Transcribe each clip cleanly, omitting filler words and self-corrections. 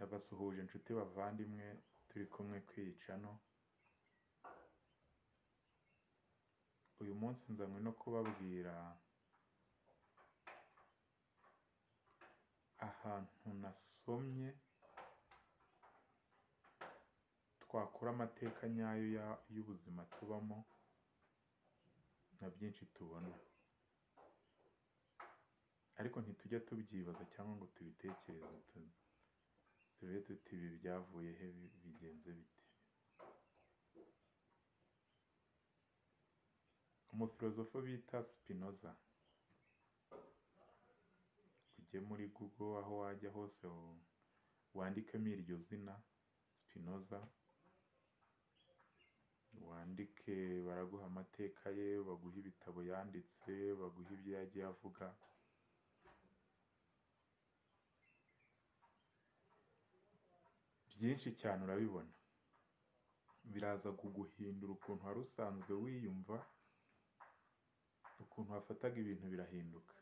Ndabasuhuje inshuti bavandimwe turi kumwe kwiyicano. Uyu munsi nzanywe no kubabwira ahantu nasomye twakura amateka nyayo y'ubuzima tubamo na byinshi tubona, ariko ntitujya tubyibaza cyangwa ngo tubitekereze tube tuti ibi byavuye he, bigenze bite? Umufilosofo bita Spinoza, ujye muri Google aho wajya hose wandikemo iryo zina Spinoza, wandike baraguha amateka ye, baguha ibitabo yanditse, baguha ibyo yagiye avuga. Byinshi cyane urabibona, biraza kuguhindura ukuntu wari usanzwe wiyumva, ukuntu wafataga ibintu birahinduka.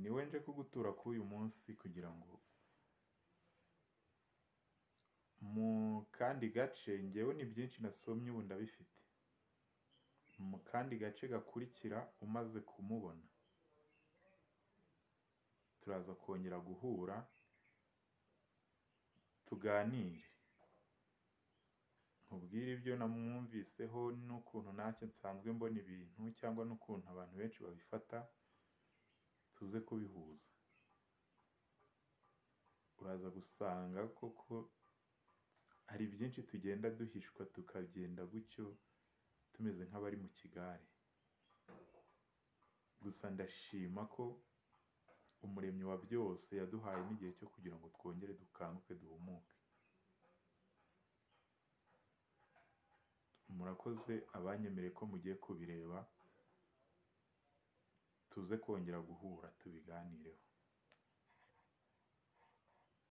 Niwe nje kugutura k'uyu munsi kugira ngo mu kandi gace, njyewe ni byinshi nasomye ubu ndabifite, mu kandi gace gakurikira umaze kumubona turaza kongera guhura tuganire, nkubwire ibyo namwumviseho n'ukuntu ntacyo nsanzwe mbona ibintu cyangwa n'ukuntu abantu benshi babifata, tuze kubihuza. Uraza gusanga koko hari byinshi tugenda duhishwa tukagenda gutyo tumeze nk'abari mu kigare. Gusa ndashima ko umuremyi wa byose yaduhaye n'igihe cyo kugira ngo twongere dukanguke duhumuke. Murakoze abanyemereye ko mugiye kubireba, tuze kongera guhura tubiganireho.